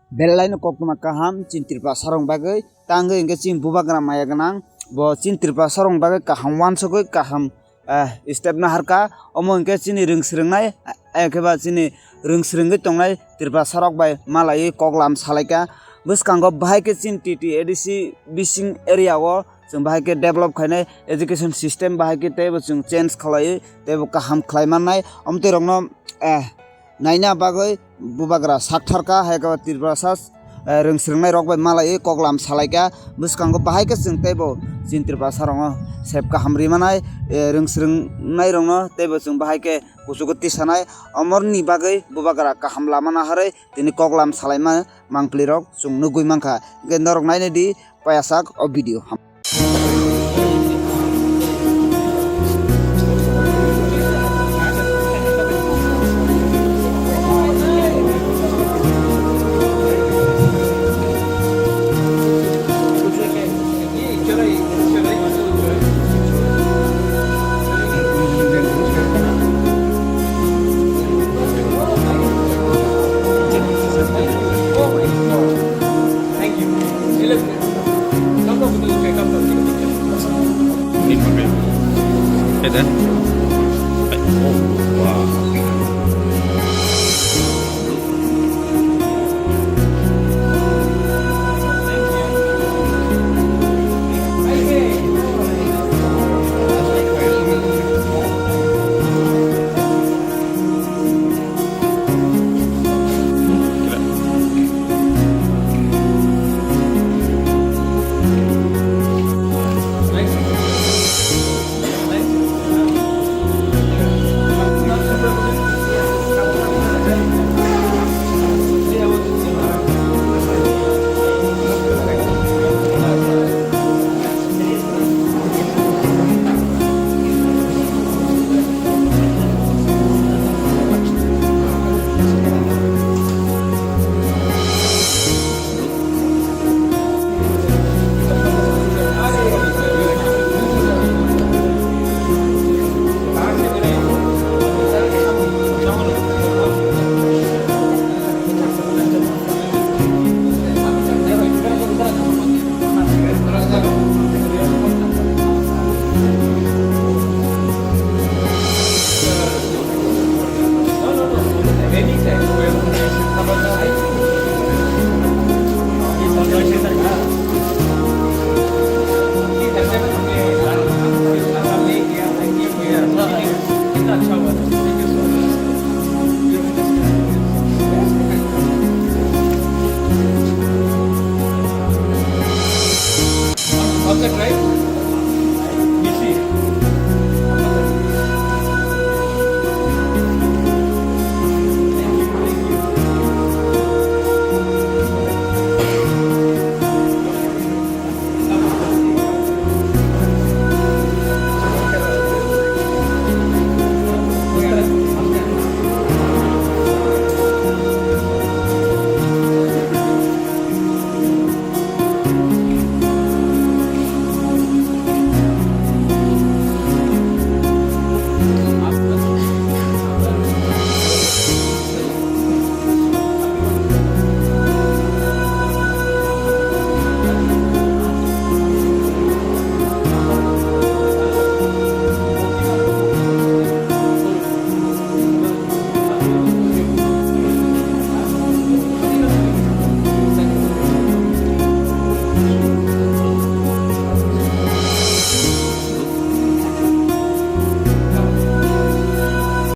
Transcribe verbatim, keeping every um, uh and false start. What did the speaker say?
Belai no koktwma kaham chini Tripura sarong bagwi, tangwi hwnkhe chini bubagra maya gwnang, bo chini Tripura sarong bagwi kaham wansugwi kaham, eh, step naharkha. Omo hwnkhe chini rwng swrwngnai, eh, khe ba chini rwng swrwngwi tongnai Tripura sarok bai malaiwi koklam salaikha. Bwskango bahai khe chini T T A D C bising area o chwng bahai khe develop khainai education system bahai khe teibo chwng change khlaiwi teibo kaham khlai mannai. Omtwi rokno, eh, naina bagwi bubagra saktharkha, hai khe Tripura sa, eh, rwng swrwngnai rok bai malaiwi koklam salaikha. Bwskango bahai khe chwng teibo chini Tripura sarokno sep kaham ri manai, eh, rwng swrwngnai rokno teibo chwng bahai khe kuchugo tisanai. Omorni bagwi bubagra kaham lama naharwi tini koklam salaima mangpli rok chwng nugwi mankha. Hwnkhe norok naina di payasak o video.